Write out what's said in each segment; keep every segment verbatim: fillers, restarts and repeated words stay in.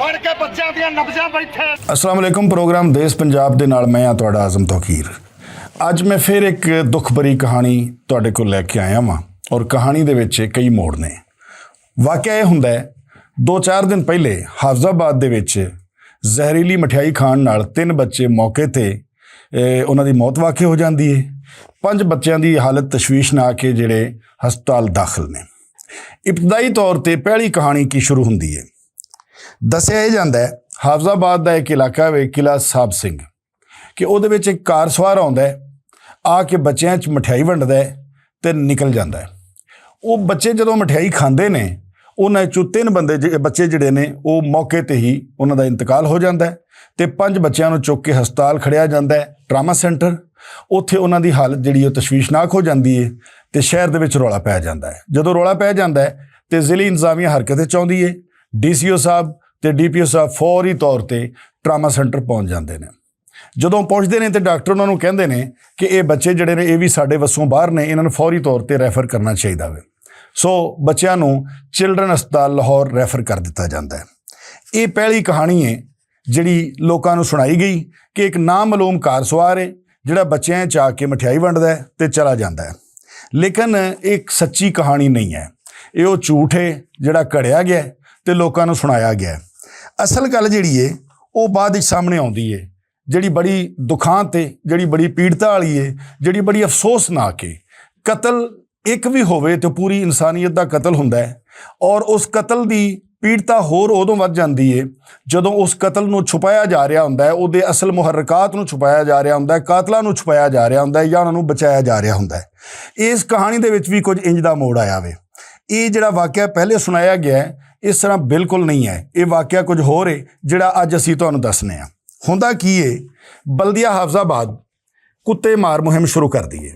پڑھ کے بچیاں دیاں نبضاں بیٹھے۔ السلام علیکم، پروگرام دیس پنجاب دے نال میں ہاں تہاڈا اعظم توقیر۔ اج میں پھر ایک دکھ بھری کہانی تہاڈے کول لے کے آیا واں، اور کہانی دے وچ کئی موڑ نے۔ واقعہ یہ ہوندا ہے، دو چار دن پہلے حافظ آباد دے وچ زہریلی مٹھیائی کھان نال تین بچے موقع تے، اے، انہاں دی موت واقع ہو جاندی ہے۔ پنج بچیاں دی حالت تشویشناک ہے، جڑے ہسپتال داخل نے۔ ابتدائی طور تے پہلی کہانی کی شروع ہوندی ہے۔ دسیا یہ جاندا ہے، حافظ آباد دا ایک علاقہ وے قلعہ صاحب سنگھ، کہ او دے وچ ایک کار سوار آوندا ہے، آ کے بچیاں چ مٹھیائی ونڈدا ہے تے نکل جاندا ہے۔ او بچے جدوں مٹھیائی کھاندے نے، انہاں چوں تین بندے جے-، بچے جڑے نے، او موقع تے ہی انہاں دا انتقال ہو جاندا ہے تے پنج بچیاں نوں چک کے ہسپتال کھڑیا جاندا ہے، ٹراما سینٹر۔ اوتھے انہاں دی حالت جڑی او تشویشناک ہو جاندی ہے تے شہر دے وچ رولا پے جاندا ہے۔ جدوں رولا پے جاندا ہے تے ضلعی انتظامیہ حرکت وچ آوندی ہے، ڈی سی او صاحب تے ڈی پی او صاحب فوری طور تے ٹراما سینٹر پہنچ جاندے نے۔ جدوں پہنچدے نے تے ڈاکٹر انہاں نوں کہندے نے کہ اے بچے جڑے نے، اے وی ساڈے وسوں باہر نے، انہاں نوں فوری طور تے ریفر کرنا چاہیدا وے۔ سو بچیاں نوں چلڈرن ہسپتال لاہور ریفر کر دتا جاندا ہے۔ اے پہلی کہانی ہے جڑی لوکاں نوں سنائی گئی کہ ایک نامعلوم کار سوار ہے جڑا بچیاں چ آ کے مٹھیائی ونڈدا ہے تے چلا جاندا ہے، لیکن ایک سچی کہانی نہیں ہے۔ اے او جھوٹ ہے جڑا گھڑیا گیا ہے تے لوکاں نوں سنایا گیا ہے۔ اصل گل جڑی ہے، او بعد وچ سامنے آوندی ہے، جڑی بڑی دکھاں تے، جڑی بڑی پیڑتا والی ہے، جڑی بڑی افسوسناک ہے۔ قتل ایک وی ہووے تے پوری انسانیت دا قتل ہوندا ہے، اور اس قتل دی پیڑتا ہور اودوں ودھ جاندی ہے جدوں اس قتل نوں چھپایا جا رہا ہوندا ہے، اودے اصل محرکات نوں چھپایا جا رہا ہوندا ہے، قاتلاں نوں چھپایا جا رہا ہوندا ہے یا انہاں نوں بچایا جا رہا ہوندا ہے۔ اس کہانی دے وچ وی کچھ انج دا موڑ آیا وے۔ یہ جڑا واقعہ پہلے سنایا گیا ہے، اس طرح بالکل نہیں ہے۔ یہ واقعہ کچھ ہور ہے جڑا اج اسی تانوں دسنے ہاں۔ ہوندا کی ہے، بلدیہ حافظ آباد کتے مار مہم شروع کر دی ہے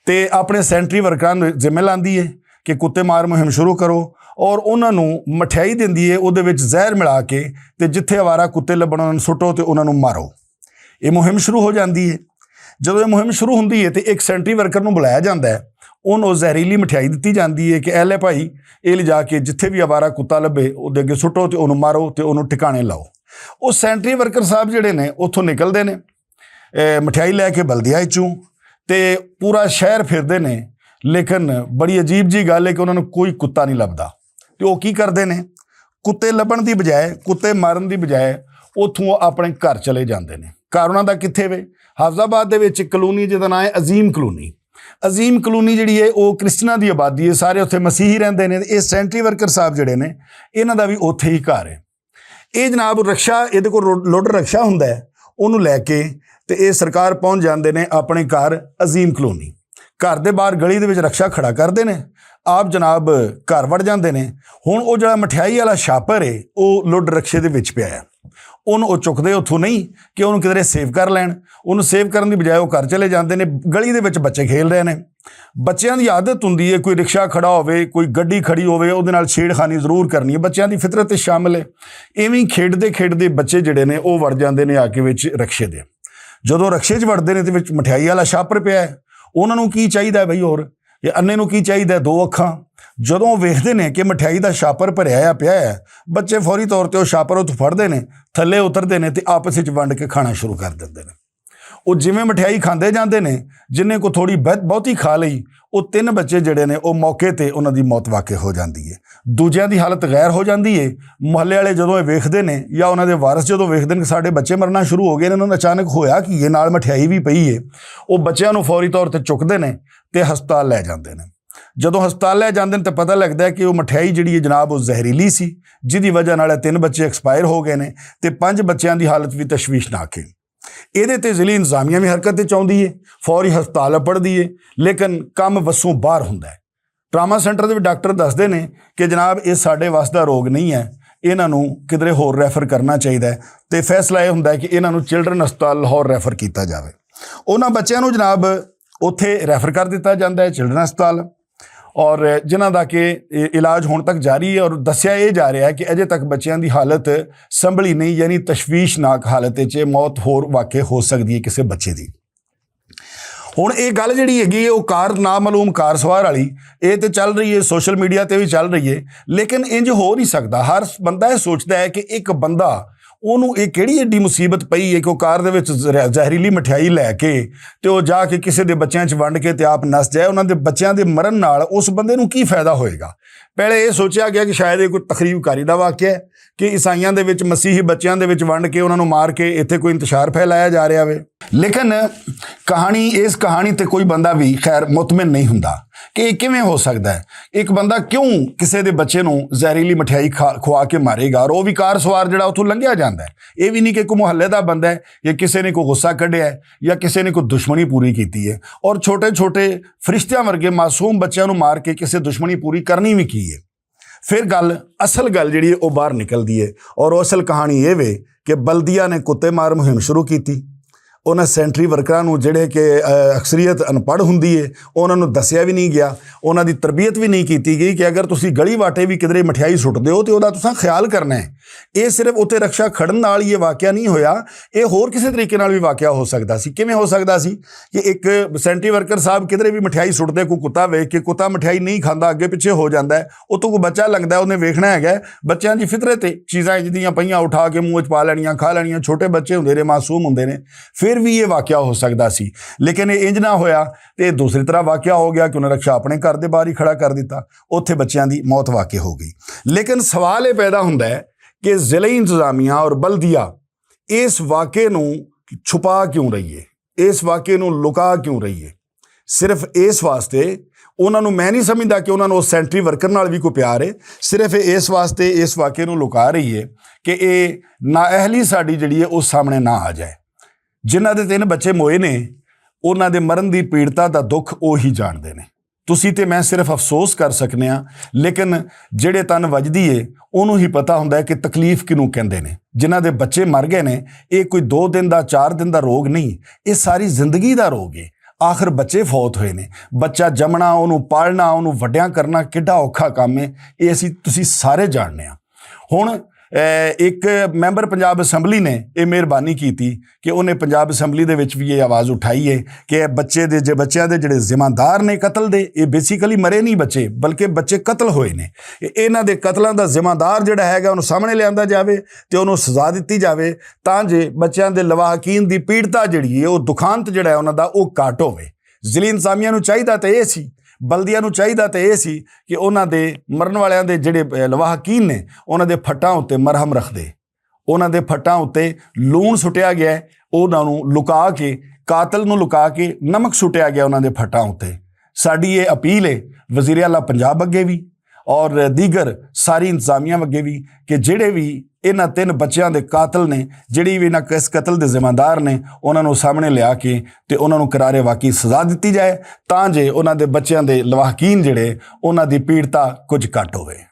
تے اپنے سینٹری ورکراں نوں ذمہ لاندی ہے کہ کتے مار مہم شروع کرو، اور انہاں نوں مٹھیائی دیندی ہے، اودے وچ زہر ملا کے، تے جتھے آوارہ کتے لبن انہاں نوں سٹو تے انہاں نوں مارو۔ یہ مہم شروع ہو جاندی ہے۔ جدوں یہ مہم شروع ہوندی ہے تے ایک سینٹری ورکر نوں بلایا جاندا ہے، اونوں زہریلی مٹھیائی دتی جاندی ہے کہ اے لے بھائی، اے لے جا کے جتھے بھی آوارہ کتا لبھے، اودے اگے سٹو تے اونوں مارو تے اونوں ٹھکانے لاؤ۔ او سینٹری ورکر صاحب جڑے نے، اتھوں نکلدے نے، اے، مٹھیائی لے کے بلدیاں وچوں تے پورا شہر پھردے نے، لیکن بڑی عجیب جی گل ہے کہ انہاں نوں کوئی کتا نہیں لبھدا۔ تے او کی کردے نے؟ کتے لبھن دی بجائے، کتے مارن دی بجائے، اتھوں او اپنے گھر چلے جاندے نے۔ گھر انہاں دا کتھے وے؟ حافظ آباد دے وچ ایک کالونی جس دا نام ہے عظیم کالونی۔ عظیم کالونی جڑی ہے، او کرسچناں دی آبادی ہے، سارے اتھے مسیحی رہندے نے۔ اے سینٹری ورکر صاحب جڑے نے، انہاں دا وی اتھے ہی گھر ہے۔ اے جناب رکشا، اے دے کول رو-، لوڈر رکشا ہوندا ہے، اونوں لے کے تے اے سرکار پہنچ جاندے نے اپنے گھر عظیم کالونی۔ گھر دے باہر گلی دے وچ رکشا کھڑا کردے نے، آپ جناب گھر وڑ جاندے نے۔ ہن او جڑا مٹھیائی والا شاپر ہے، او لوڈر رکشے دے وچ پیا ہے۔ اونوں او چکدے اتھوں نہیں کہ اونوں کدرے سیو کر لین۔ اونوں سیو کرن دی بجائے او گھر چلے جاندے نے۔ گلی دے وچ بچے کھیل رہے نے۔ بچیاں دی عادت ہوندی ہے، کوئی رکشا کھڑا ہووے، کوئی گڈی کھڑی ہووے، اودے نال چھیڑخانی ضرور کرنی ہے، بچیاں دی فطرت تے شامل ہے۔ ایویں کھیڈدے کھیڈدے بچے جڑے نے، او وڑ جاندے نے آ کے وچ رکشے دے۔ جدوں رکشے 'چ وڑدے نے تے وچ مٹھیائی والا شاپر پیا ہے، انہاں نوں کی چاہیدا ہے بھائی؟ اور یہ انے نوں کی چاہیدا ہے؟ دو اکھاں۔ جدوں ویکھدے نے کہ مٹھیائی دا شاپر بھریا آ پیا ہے، بچے فوری طور تے او شاپر اتھوں پھڑدے نے، تھلے اتردے نے تے آپس وچ ونڈ کے کھانا شروع کر دیندے نے۔ او جویں مٹھیائی کھاندے جاندے نے، جنہیں کو تھوڑی بہت، بہتی کھا لئی، او تین بچے جڑے نے، او موقع تے انہاں دی موت واقع ہو جاندی ہے۔ دوجیاں دی حالت غیر ہو جاندی ہے۔ محلے والے جدوں یہ ویکھدے نے یا انہاں دے وارث جدوں ویکھدے نے کہ ساڈے بچے مرنا شروع ہو گئے نے، انہاں نوں اچانک ہویا کہ یہ نال مٹھیائی بھی پئی ہے، او بچیاں نوں فوری طور تے چکدے نے تے ہسپتال لے جاندے نے۔ جدوں ہسپتال لے جاندے نے تے پتہ لگدا ہے کہ او مٹھیائی جڑی ہے جناب، او زہریلی سی، جدی وجہ نال اے تین بچے ایکسپائر ہو گئے نے تے پنج بچیاں دی حالت بھی تشویشناک ہے۔ ایہدے تے ضلعی انتظامیہ وی حرکت وچ آؤندی ہے، فوری ہسپتال اپڑدی ہے، لیکن کم وسوں باہر ہوندا ہے۔ ٹراما سینٹر دے وی ڈاکٹر دسدے نے کہ جناب، اے ساڈے وس دا روگ نہیں ہے، انہاں نوں کدرے ہور ریفر کرنا چاہیدا ہے۔ تے فیصلہ اے ہوندا ہے کہ انہاں نوں چلڈرن ہسپتال لاہور ریفر کیتا جاوے۔ انہاں بچیاں نوں جناب، اتھے ریفر کر دتا جاندا ہے چلڈرن ہسپتال۔ اور جنہاں دا کہ علاج ہن تک جاری ہے اور دسیا اے جا رہا ہے کہ اجے تک بچیاں دی حالت سنبھلی نہیں، یعنی تشویشناک حالت وچ موت ہور واقع ہو سکدی ہے کسے بچے دی۔ ہن ایہہ گل جیہڑی ہے کہ او کار نامعلوم کار سوار والی، ایہہ تے چل رہی ہے سوشل میڈیا تے وی چل رہی ہے۔ لیکن انج ہو نہیں سکدا۔ ہر بندہ ایہہ سوچدا ہے کہ اک بندہ اوہنوں ایہہ کیہڑی ایڈی مصیبت پئی ہے کہ او کار دے وچ زہریلی مٹھیائی لے کے تے او جا کے کسے دے بچیاں چ ونڈ کے تے آپ نس جائے انہاں دے بچیاں دے مرن نال اس بندے نوں کی فائدہ ہوئے گا؟ پہلے ایہہ سوچیا گیا کہ شاید ایہہ کوئی تخریب کاری دا واقعہ ہے، کہ عیسائیاں دے وچ مسیحی بچیاں دے وچ ونڈ کے انہاں نوں مار کے اتھے کوئی انتشار پھیلایا جا رہیا وے۔ لیکن کہانی اس کہانی تے کوئی بندہ وی خیر مطمئن نہیں ہوندا، کہ ایہہ کیویں ہو سکدا ہے؟ اک بندہ کیوں کسے دے بچے نوں زہریلی مٹھیائی کھوا کے مارے گا اور او وی کار سوار جیہڑا اتھوں لنگیا جاندا ہے؟ ایہہ وی نہیں کہ کوئی محلے دا بندہ ہے یا کسے نے کوئی غصہ کڈیا ہے یا کسے نے کوئی دشمنی پوری کیتی ہے۔ اور چھوٹے چھوٹے فرشتیاں ورگے معصوم بچیاں نوں مار کے کسے دشمنی پوری کرنی وی کی ہے؟ فیر گل اصل گل جیہڑی او باہر نکلدی ہے۔ اور او اصل کہانی ایہہ وے کہ بلدیہ نے کتے مار مہم شروع کیتی۔ انہاں سینٹری ورکراں نوں جیہڑے کہ اکثریت انپڑھ ہوندی ہے، انہاں نوں دسیا وی نہیں گیا، انہاں دی تربیت وی نہیں کیتی گئی کہ اگر تسی گلی واٹے وی کدھرے مٹھیائی سٹدے ہو تے اوہدا تساں خیال کرنا ہے۔ ایہہ صرف اتھے رکشا کھڑن نال ایہہ واقعہ نہیں ہویا، ایہہ ہور کسے طریقے نال وی واقعہ ہو سکدا سی۔ کیویں ہو سکدا سی کہ اک سینٹری ورکر صاحب کدھرے وی مٹھیائی سٹدے، کوئی کتا ویکھ کے کتا مٹھیائی نہیں کھاندا، اگے پچھے ہو جاندا ہے، اتھوں کوئی بچہ لنگدا ہے، انہیں ویکھنا ہے گا۔ بچیاں دی فطرت ہے چیزاں جدیاں پئیاں اٹھا کے منہ وچ پا لینیاں، کھا لینیاں، چھوٹے بچے ہوندے نے، معصوم ہوندے نے، فیر وی ایہہ واقعہ ہو سکدا سی۔ لیکن ایہہ انج نہ ہویا، تے ایہہ دوسری طرح واقعہ ہو گیا کہ انہاں رکشا اپنے گھر دے باہر ہی کھڑا کر دتا، اتھے بچیاں دی موت واقع ہو گئی۔ لیکن سوال ایہہ پیدا ہوندا ہے کہ ضلعی انتظامیہ اور بلدیہ اس واقعے نوں چھپا کیوں رہی ہے؟ اس واقعے نوں لکا کیوں رہی ہے؟ صرف اس واسطے انہاں نوں میں نہیں سمجھدا کہ انہاں نوں سینٹری ورکر نال وی کوئی پیار ہے۔ صرف اس واسطے اس واقعے نوں لکا رہی ہے کہ اے نااہلی ساڈی جیہڑی ہے او سامنے نہ آ جائے۔ جنہاں دے تین بچے موئے نے، انہاں دے مرن دی پیڑتا دا دکھ او ہی جاندے نے۔ تسی تے میں صرف افسوس کر سکنے آں، لیکن جیہڑے تن وجدی ہے، انہوں ہی پتا ہوندا ہے کہ تکلیف کنوں کہندے نے۔ جنہاں دے بچے مر گئے نے، ایہہ کوئی دو دن دا چار دن دا روگ نہیں، ایہہ ساری زندگی دا روگ ہے۔ آخر بچے فوت ہوئے نے۔ بچہ جمنا، انہوں پالنا، انہوں وڈیاں کرنا کڈا اوکھا کم ہے۔ ایہہ اسی تسی سارے جاننے آں۔ ہن اک میمبر پنجاب اسمبلی نے ایہہ مہربانی کیتی کہ انہیں پنجاب اسمبلی دے وچ وی ایہہ آواز اٹھائی ہے کہ بچے دے جے بچیاں دے جیہڑے ذمہ دار نے قتل دے، ایہہ بیسیکلی مرے نہیں بچے، بلکہ بچے قتل ہوئے نے۔ انہاں دے قتلاں دا ذمہ دار جیہڑا ہے گا انہوں سامنے لیاندا جاوے تے انہوں سزا دتی جاوے، تاں جے بچیاں دے لواحقین دی پیڑتا جیہڑی ہے او دکھانت جیہڑا ہے انہاں دا او گھٹ ہووے۔ ضلعی انتظامیہ نوں چاہیدا تے ایہہ سی، بلدیہ نوں چاہیدا تے ایہہ سی کہ انہاں دے مرن والیاں دے جیہڑے لواحقین نے، انہاں دے پھٹاں اتے مرہم رکھ دے۔ انہاں دے پھٹاں اتے لون سٹیا گیا ہے، انہاں نوں لکا کے، قاتل نوں لکا کے نمک سٹیا گیا انہاں دے پھٹاں اتے۔ ساڈی ایہہ اپیل ہے وزیر اعلیٰ پنجاب اگے وی اور دیگر ساری انتظامیہ اگے وی کہ جیہڑے وی انہاں تن بچیاں دے قاتل نے، جیہڑی وی انہاں اس قتل دے ذمہ دار نے، انہاں نوں سامنے لیا کے تے انہاں نوں قرار واقعی سزا دتی جائے، تاں جے انہاں دے بچیاں دے لواحقین جیہڑے انہاں دی پیڑتا کچھ گھٹ ہووے۔